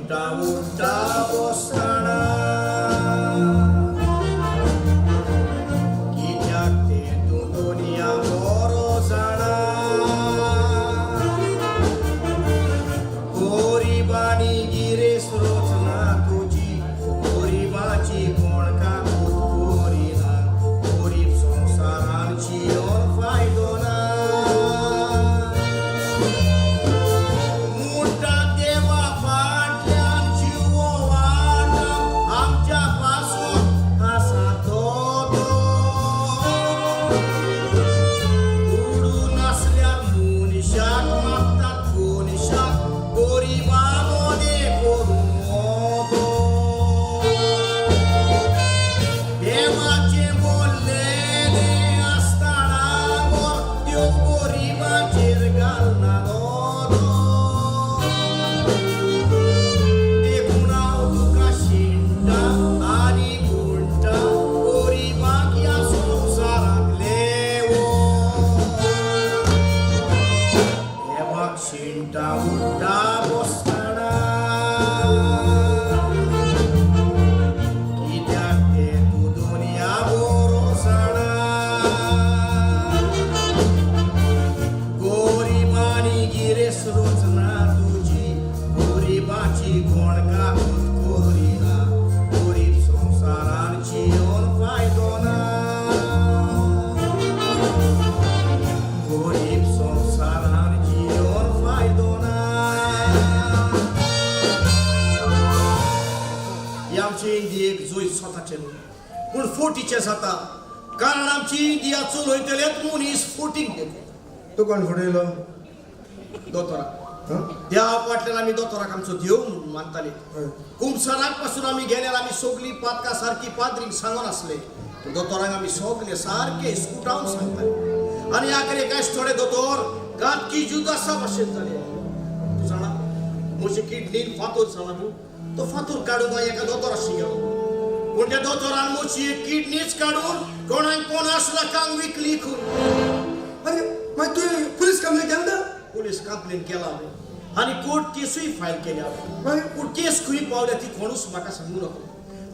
शिणटा उडटा बसतना कित्याक तें तूं दुनिया बरो जाणा गरिबांनी गिरेस रचना तुजी गरिबाची कोण काकूत करिना गरीब संवसारान जियोन फायदो ना म्हणटा देवा फाटल्यान जिवो वाटा आमच्या पासून आसा तो दुडू नासल्यार मनशाक मागतात मनशाक गरिबा मदें करून वतो. देवाचें बोल्लेलें आसतना गोर देव गरिबाचेर घालना नदर. देखून हांव तुका शिणटा आनी म्हणटा गरिबाक ह्या संवसारांत लेवो. देवाक शिणटा उडटा बसतना कित्याक तें तूं दुनिया बरो जाणा गरिबांनी गिरेस रचना तुजी गरिबाची कोण काकूत करिना गरीब संवसारान जियोन फायदो ना गरीब संवसारान जियोन फायदो ना. ही आमची इंडियेक जैत स्वताचें न्हू पूण फोटीचें जाता कारण आमची इंडिया चलयतलेच मनीस फोटींग देखून. तूं कोण फुडयलो? दोतोराक. हं? देवा फाटल्यान आमी दोतोराक आमचो देव म्हणून मानताले. हय. कुमसाराक पासून आमी गेल्यार आमी सगलीं पातकां सारकीं पाद्रींक सांगून आसले पूण दोतोरांक आमी सगले सारके स्कुटावन सांगताले आनी आखरे कांय थोडे दोतोर गातकी जुदासा भाशेन जाले. तूं जाणा म्हजे किडनीन फातोर जाला न्हू तो फातोर काडूंक हांव एका दोतोराशी गेलो पूण त्या दोतोरान म्हजी एक किडनीच काडून कोणाक 50 लाखांक विकली खंय. अरे मागीर तुवें पुलीस कंप्लेन केली ना? पुलीस कंप्लेन केला हांवें आनी कोर्ट केसूय फायल केल्या हांवें. मागीर पूण केस खंय पावल्या ती कोणूच म्हाका सांगू नको.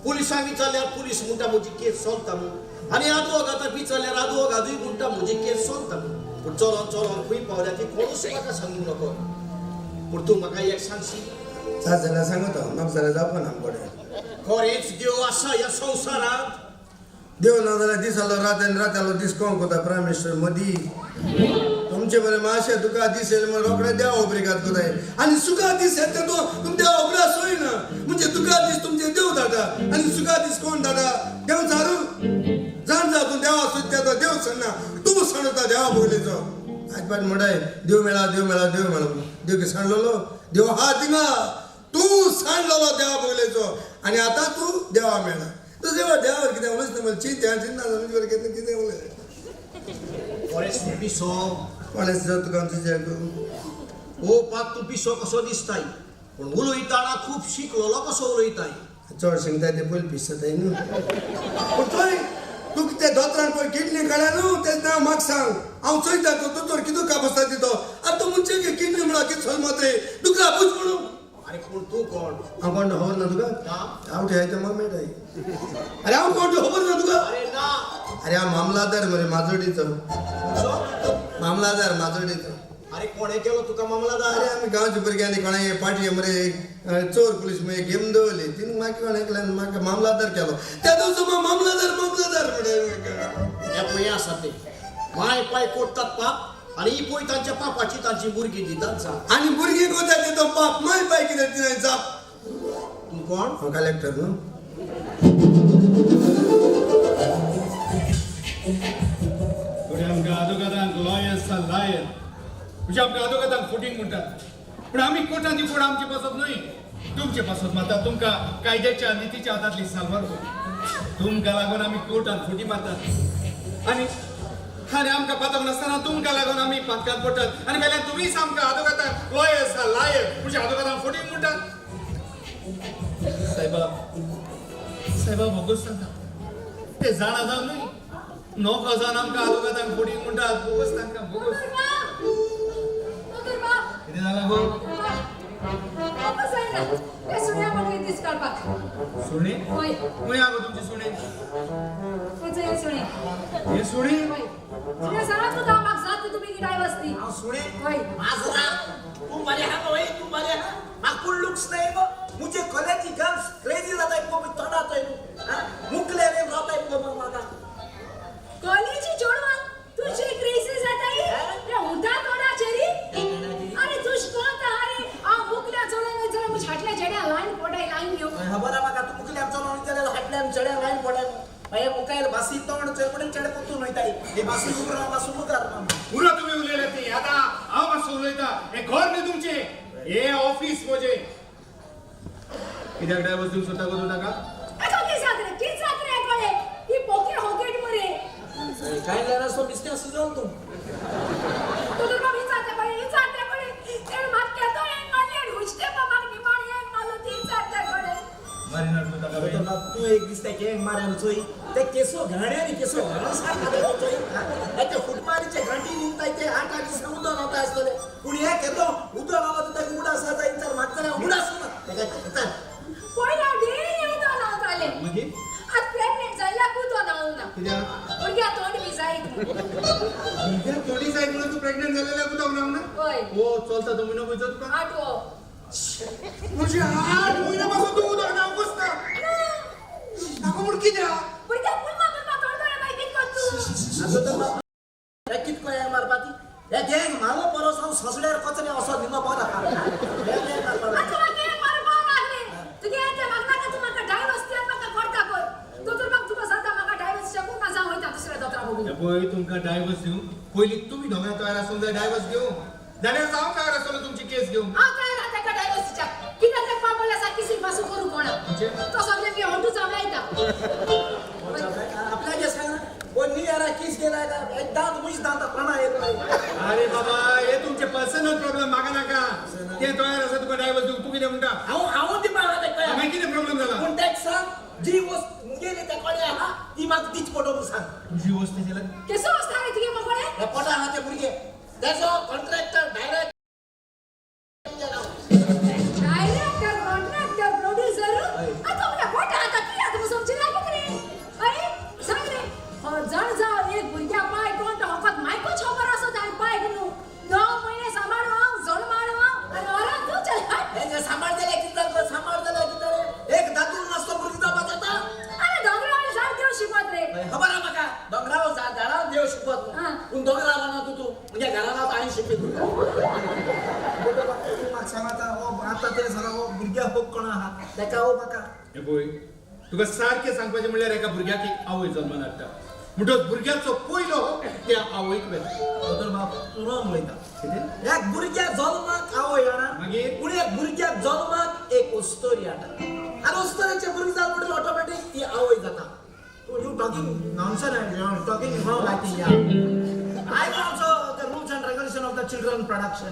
पुलिसांक विचारल्यार पुलीस म्हणटा म्हजी केस चलता म्हूण आनी आदवोगादाक विचारल्यार आदवोगादूय म्हणटा म्हजी केस चलता म्हूण पूण चलोन चलोन खंय पावल्या ती कोणूच म्हाका सांगू नको. पूण तूं म्हाका एक सांगशी? जात जाल्यार सांगता म्हाका जाल्यार जावपा ना आमकोडें. खरेंच देव आसा ह्या संवसारांत? देव ना जाल्यार दीस आलो रात आनी रात आलो दीस कोण कोता प्रायम मिनिस्टर मोदी तुमचे बरें मातशें तुका दीस येयले म्हण रोखडे देवा ओब्रिगाद कोताय आनी सुखा दीस येता तो तुम देवा ओब्रा सोय ना म्हणजे तुका दीस तुमचे देव धाडटा आनी सुखा दीस कोण धाडटा देव सारू जाण जा तूं देवा सोदता तो देव सणना तूं सणता देवा बोगलेचो आज पाट म्हणटाय देव मेळा देव मेळा देव मेळा देव की सांडलेलो देव हा थिंगा तूं सांडलेलो देवा बोगलेचो आनी आतां तूं देवा मेळा तूं देवा देवावर कितें उलयस ना चिंत चिंता म्हणजे कितें कितें उलय. खरेंच तूं पिसो? कोणें तुका तुजें ओ पाक तूं पिसो कसो दिसताय पूण उलयतना खूब शिकलोलो कसो उलयताय. चड शिंगताय ते पयलीं पिसताय न्हू पूण थंय तुका ते दोतोरान पळय किडनी काडल्या न्हू तें नांव म्हाका सांग हांव चोयता तो दोतोर कितू कापसता तितो आतां तूं म्हणचे की किडनी म्हणा कितें सोल मात्रे दुकरा पूज म्हणून. आरे पूण तूं कोण? हांव कोण खबर ना तुका? ना. हांव ठेवायचो म्हाका मेळटाय. अरे हांव कोण खबर ना तुका? अरे ना. अरे हांव मामलादार मरे माजोडीचो. खंयचो? मामलादार माजोडीचो. अरे कोणें केलो तुका मामलादार? अरे आमी गांवच्या भुरग्यांनी कोणा पाटये मरे चोर पुलीस मरे गेम दवरली तिने म्हाका कोणें एकल्यान म्हाका मामलादार केलो त्या दिवसा म्हाका मामलादार मामलादार म्हणले म्हाका. हे पळय आसा ते माय पाय कोट्टात पाप आनी ही पळय तांच्या पापाची तांची भुरगीं दितात जाप. आनी भुरगीं कोता ते तो बाप माय पाय कितें तिणें जाप. तूं कोण? हांव कलेक्टर न्हू. थोडे आमकां आदोगादांक लॉयर्स लायर म्हणजे आमकां आदोगादांक फटींग म्हणटात पूण आमी कोर्टान ती कोण आमचे पासत न्हय तुमचे पासत मारतात तुमकां कायद्याच्या नितीच्या हातांतली सालवार तुमकां लागून आमी कोर्टान फुटी मारतात आनी आनी आमकां पातक नासतना तुमकां लागून आमी पातकांत पडटात आनी वेल्यान तुमीच आमकां आदोगादांक लॉयर्स लायर म्हणजे आदोगादांक फटींग म्हणटात. साहेबा साहेबा बोगस सांगता ते जाणा जावन न्हय नोको जावन आमकां आदोगादांक फटींग म्हणटात बोगस तांकां बोगस. कितें जालां गो? ना ते सुण्या म्हटले दीस काडपाक. सुणे? हय. खंय आगो तुमचे सुणे? खंयचो हे सुणे? हे सुणे? हय, सुणे सांगात तुका म्हाका जात तुमी की डायवर्स दी. हांव सुणे? हय. माजरा तूं बरें आहा गो, तूं बरें आहा. म्हाका कोण लुक्स नाही गो. मुझे कॉलेजी गर्ल्स क्रेजी जाताय गो, तोंडाचोय मुकले रे रावताय गो म्हाका. कॉलेजी चेडवां तुझे क्रेजी जाताय रे उठा तोंडा चेरी. अरे तुझ कोण आहा रे? हांव मुकल्या चोळून वयतलो म्हज्या हाटल्या चेड्या लायन पडाय लायन घेवन. खबर आहा म्हाका, तूं मुकल्या चलोवन जाल्यार हाटल्यान चेड्या लायन पडाय. मागीर मुखायल बासी तोंड चेडपडून चेडे पोतून वयताय. हे बासी उबरा बासू मुखार. पुरो तुमी उलयले ती. आतां हांव मातसो उलयता. हें घर न्ही तुमचें, हें ऑफीस म्हजें. कित्याक डायवर्स दिवंक सोदता गो तूं ताका? आतां कितें जाता रे, कितें जाता रे कळे ही पोके होकेट मरे. काय जाणा सो बिस्त्या सुजोन तूं. दोतोर बाब विचारते पळे, विचारते पळे तेणें म्हाका केदो हेंग मारली आनी हुश्टे मामाक निमाण हेंग मारलो ती विचारते पळे. मारिनार तूं ताका बाई? दोतोर बाब तूं एक दीस त्या केंग माऱ्यान चोय, ते केसो घाण्यानी केसो घाणो सारको चोय. ते फुटमारीचे घांटी निमताय ते आठ आठ दिसा उदक वता आसतले. पूण हे केदो उदक आला तर ताका उडास जाता. इंचार म्हाका जाल्यार उडास ना ताका. इंचार पयलीं हांव डेली उदक न्हांवतालें. मागीर? आतां प्रेग्नेंट जाल्ल्याक उदक न्हांवूंक ना. कित्याक? भुरग्या तोंड बी जायत म्हूण. भुरग्याक थोडी जायत म्हणून तूं प्रेग्नंट जालेल्याक उदक न्हावंक ना? हय. ओ चलता तो म्हयनो खंयचो तुका? आठवो. म्हणजे 8 म्हयने पासून तूं उदक न्हावंकच ना? नाका म्हूण कित्याक? भुरग्याक पुलमा पुलमा तोंड बरें मागीर कितें करता तूं? दोतोर बाब हे कितको हेंग मारपा ती? हे गँग मालो परस हांव ससड्यार कचरे असो निमो बरो आहा. हे गँग मारपा. आतां म्हाका हें मारपाक लागलें. तुगे यें म्हाका नाका, तूं म्हाका डायवर्स दी आनी म्हाका करता कर. दोतोर बाब तुका सांगता, म्हाका डायवर्स शकूंक ना, जावं वयता दुसऱ्या दोतोरा बगूंक. हे पळय, तुमकां डायवर्स दिवंक पयलीं तुमी दोगांय तयार आसूंक जाय डायवर्स घेवंक. जाल्यार हांव तयार आसतलो तुमची केस घेवंक. हांव तयार आहा ताका डायवर्स दिवच्याक. कित्याक तेका पापडल्या सारकी किसीक पासून करूं कोणा. म्हणजे? तो सगळें मी हंटू चाबडायता. आपल्याक सांग ओ नियारा किस गेलाय का एक दांत मुज दांत प्रणा येत नाही. अरे बाबा, हे तुमचे पर्सनल प्रॉब्लेम, म्हाका नाका. ते तयार आसा तुका डायवर्स दिवंक, तूं कितें म्हणटा? हांव हांव ती पाहा तेका. मागीर कितें प्रॉब्लेम जाला? पूण तेका सांग जी वस्त मुगेली त्या कडे आहा ती म्हाका तीच पडोवन सांग. तुजी वस्त जाल्यार केसो आसता रे तुगे मोकळे? हे पोटा आहा ते भुरगे तेजो contractor direct director, contractor, producer. आतां म्हळ्यार पोटा आतां कित्याक तुका समजिना कितें रे? अरे सांग रे, हो जाण जाव एक भुरग्या पाय कोण तो फकत मायकूच खबर आसत आनी पायक न्हू 9 म्हयने सांबाळूं, जल्माळूं आनी वरात तूं चल. हे जे सांबाळतले कितें जालें, सांबाळतले कितें जालें? एक दादूल नासतो भुरगीं जावपाक जाता. अरे दोंगरावयर झाड देव शिकवत रे. खबर आहा म्हाका, दोंगरावर झाडां देव शिकवत. पूण दोंगरावर ना तूं तूं म्हणजे घरान आतां हांवें शिकयत तुका. तूं म्हाका सांग आतां, हो आतां तें सांग, हो भुरग्या फोग कोण आहा तेका हो म्हाका. हे पळय, तुका सारकें सांगपाचें म्हणल्यार एका भुरग्याक एक आवय जल्मान हाडटा म्हणटकच भुरग्याचो पयलो हक त्या आवयक वेता. दोतोर बाब तूं रॉंग उलयता. कितें? एक भुरग्या जल्माक आवय हाडा. मागीर? पूण एक भुरग्याक जल्माक एक अस्तोरी हाडटा आनी अस्तोरेचें भुरगें जालें म्हणटकीर ऑटोमॅटीक ती आवय जाता. You talking nonsense and you are talking wrong. I think yeah I know also the rules and regulation of the children production.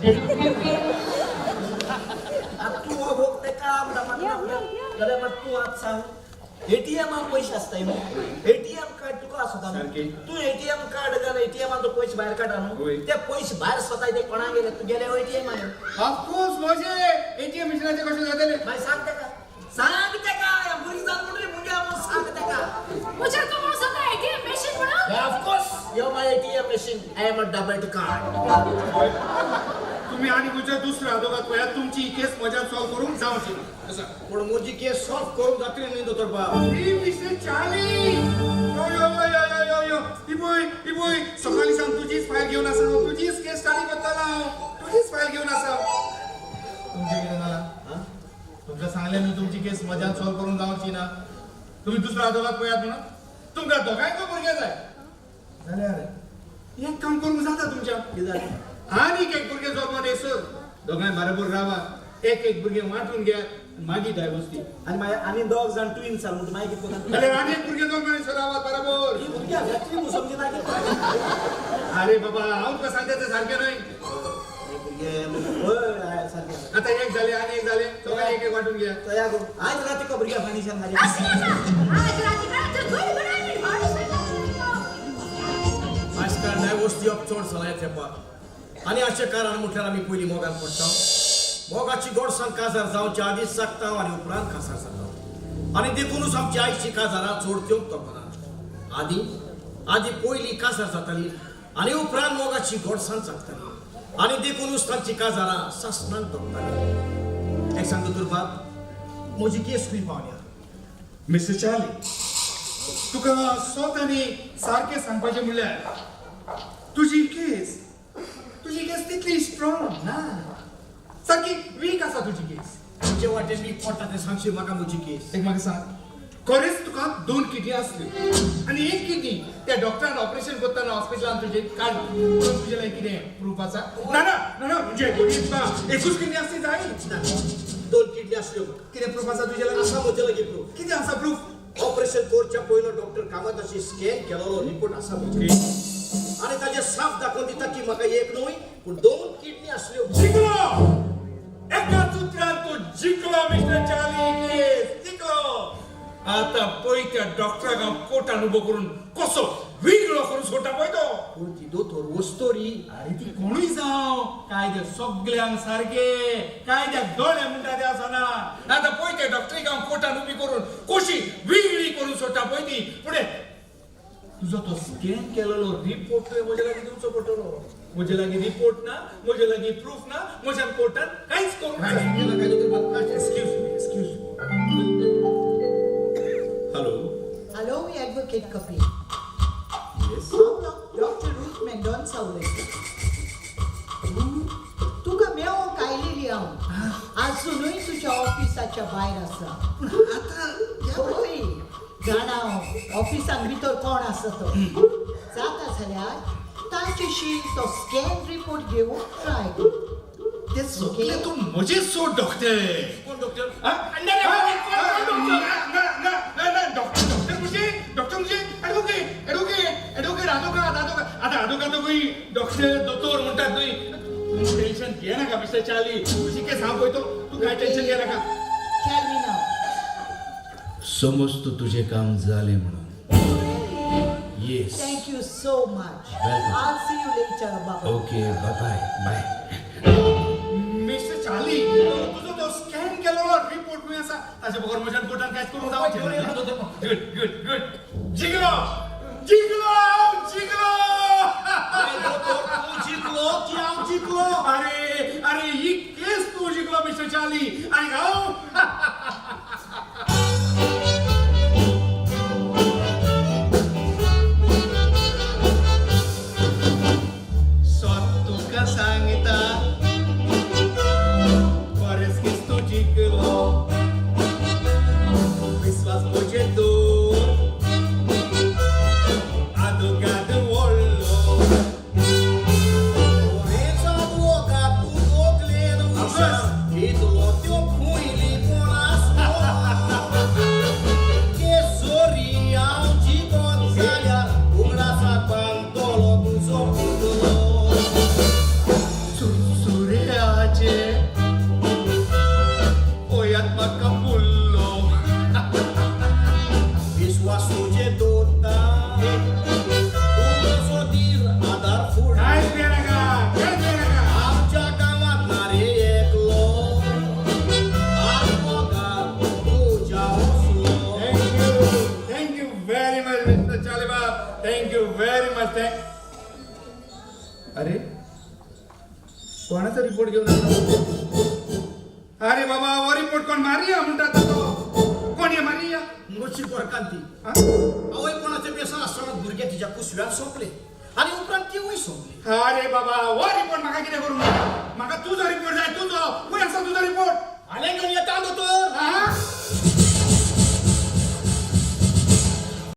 आतां तूं हो भोग तेका म्हणटा म्हाका जाल्यार मात तूं आतां सांग, एटीएमाक पयशे आसताय न्हू? एटीएम कार्ड तुका आसता न्हू? सारकें. तूं एटीएम कार्ड घाल, एटीएमान तूं पयशे भायर काडटा न्हू? वय. ते पयशे भायर सोताय ते कोणाक गेले? तुगेले एटीएमान. ऑफकोर्स म्हजे एटीएम मिशनाचें कशें जातलें? मागीर सांग तेका, सांग तेका, ह्या भुरगीं जाल म्हणटकीर मुगे म्हणून सांग तेका. म्हज्या तूं म्हणून सांगता एटीएम मॅशीन म्हणून? Of course, yo my ATM machine, I am a debit card. तुम्ही आनी खंयच्या दुसऱ्या आदोगाद पळयात, तुमची ही केस म्हज्यान सॉल्व करूंक जावची ना. आसा. पूण म्हजी केस सॉल्व करूंक जातली न्ही दोतोर बाब? ही मिस्टर चार्ली, यो यो यो यो यो यो यो, ही पळय, ही पळय, सकाळीं सावन तुजीच फायल घेवन आसा हांव, तुजीच केस स्टाडी करतालो हांव, तुजीच फायल घेवन आसा. तुमचें कितें जालां? तुमकां सांगलें न्हू तुमची केस म्हज्यान सॉल्व करूंक जावची ना, तुमी दुसऱ्या आदोगाद पळयात म्हणून. तुमकां दोगांयकूय भुरगें जाय जाल्यार एक काम करूंक जाता तुमच्या. कितें जालें? आनीक एक भुरगें जल्मान येसर दोगांय बरोबर रावा, एक एक भुरगें वांटून घेयात, मागीर डायवोर्स दी. आनी मागीर आनी दोग जाण ट्विन्स आसा म्हणटा, मागीर कितें करता? जाल्यार आनी एक भुरगें जल्मान येसर रावात बरोबर. ही भुरग्यां जातली म्हूण समजिना कितें? अरे बाबा, हांव तुका सांगता तें सारकें न्हय. हे भुरगे हय सारकें. आतां एक जालें आनी एक जालें, दोगांय एक एक वांटून घेया. तयार करून आयज राती को भुरग्यां फांडेशन घाली. अशें नाका, आज राती कडेन तूं गुड गुड आनी हाडू शकता. आजकाल डायवोर्स दिवप चड सलाय तेंपार आनी अशें कारण म्हटल्यार आमी पयलीं मोगान पडटा, मोगाची गोडसाण काजार जावच्या आदींच जागता आनी उपरांत काजार जाता आनी देखूनच आमची आयची काजारां चड त्योंक तोपना. आदी आदी पयलीं काजार जाताली आनी उपरांत मोगाची गोडसाण जागताली आनी देखूनच तांची काजारां सासणांक तोपताली. एक सांग दोतोर बाब, म्हजी केस खंय पावल्या? मिस्टर चार्ली, तुका स्वतानी सारकें सांगपाचें म्हणल्यार तुजी केस तितली स्ट्रॉंग ना, सारकी वीक आसा तुजी केस. तुजे वाटेन मी पोटा तें सांगशी म्हाका म्हजी केस. एक म्हाका सांग, खरेंच तुका 2 किडनी आसल्यो आनी एक किडनी त्या डॉक्टरान ऑपरेशन करतना हॉस्पिटलान तुजे काडली म्हणून तुजे लागीं कितें प्रूफ आसा? ना ना ना ना, म्हणजे तुका एकूच किडनी आसली जाय. ना, 2 किडनी आसल्यो म्हाका. कितें प्रूफ आसा तुजे लागीं? आसा म्हजे लागीं प्रूफ. कितें आसा प्रूफ? ऑपरेशन करच्या पयलो डॉक्टर कामताशी स्कॅन केलेलो रिपोर्ट आसा म्हजे आनी ताजे साफ दाखोवन दिता की म्हाका एक न्हय पूण 2 किडनी आसल्यो. जिखलो, एका उतरान तूं जिखलो मिस्टर चार्ली, केस जिखलो. आतां पळय त्या डॉक्टराक हांव कोर्टान उबो करून कसो वेगळो करून सोडटा पळय तो. पूण ती दोतोर वस्तोरी. अरे ती कोणूय जावं, कायदे सगल्यांक सारके, कायद्याक दोळे म्हणटा ते आसना. आतां पळय त्या डॉक्टरीक हांव कोर्टान उबी करून कशी वेगळी करून सोडटा पळय ती. फुडें तुजो तो स्कॅन केलेलो रिपोर्ट तुवें म्हजे लागीं दिवचो पडटलो. म्हजे लागीं रिपोर्ट ना, म्हजे लागीं प्रूफ ना, म्हज्यान कोर्टान कांयच करूंक जायना. Excuse me, excuse me. Hello. Hello, me advocate Kapil. Yes. हांव डॉक्टर रूथ मेंडोन्सा उलयतां. तुका मेळोंक आयलेली हांव, आजुनूय तुज्या ऑफिसाच्या भायर आसा. आतां हय जाणा हांव ऑफिसान भितर कोण आसा तो. जाता जाल्यार तांच्याशी तो स्कॅन रिपोर्ट घेवन ट्राय कर. ते सगळे तूं म्हजेच सोड डॉक्टर. कोण डॉक्टर? ना ना ना, डॉक्टर डॉक्टर म्हणजे डॉक्टर म्हणजे ॲडव्होकेट ॲडव्होकेट ॲडव्होकेट आदोगाद आदोगाद. आतां आदोगाद डॉक्टर दोतोर म्हणटात न्हय. तूं टेन्शन घेनाका मिस्टर चार्ली, तुजी केस हांव पळयतो, तूं कांय टेन्शन घेनाका. Tell me now. समज तूं तुजें काम जालें म्हणून. Yes. Thank you so much. Welcome. I'll see you later, Baba. Okay, bye bye bye. Mister Charlie, तुजो तो स्कॅन केलेलो रिपोर्ट खंय आसा? ताचे बगर म्हज्यान कोर्टान कांयच करूंक जावचें ना. गुड गुड गुड, जिखलो जिखलो हांव जिखलो. दोतोर तूं जिखलो की हांव जिखलो? अरे अरे, ही केस तूं जिखलो मिस्टर चार्ली आनी हांव सत तुका सांगता, खरेंच केस तूं जिखलो, विस्वास म्हजेर दवर, आदोगाद व्हडलो. कोणेच आदवोगाद तूं तकलेन हुशार, इतलो त्यो पयलीं कोण आसलो. केसरी हांव जिखत जाल्यार उगडासाक बांदतलो तुजो पुतलो. सुर्याचे पळयात म्हाका फुल्लो. विस्वास तुजेर दवरता, तूं म्हजो धीर आदार फुडलो. कांयच भियेनाका, कांयच भियेनाका. आमच्या गांवांत ना रे एकलो आदवोगाद तुज्या असलो. Thank you, thank you very much mister Charlie बाब, thank you very much. Thank. अरे कोणाचा रिपोर्ट घेऊन आला? अरे बाबा, हो रिपोर्ट कोण मारिया म्हणटा तो? कोण हे मारिया? म्हजी गोरकांती हा? आवय कोणाचें बेसन आसतना भुरगें तिच्या कुसव्यान सोंपलें आनी उपरांत तिवूय सोंपली. अरे बाबा, हो रिपोर्ट म्हाका कितें करूंक जाय? म्हाका तुजो रिपोर्ट जाय, तुजो. खंय आसा तुजो रिपोर्ट? हालें घेवन येता दोतोर. हा?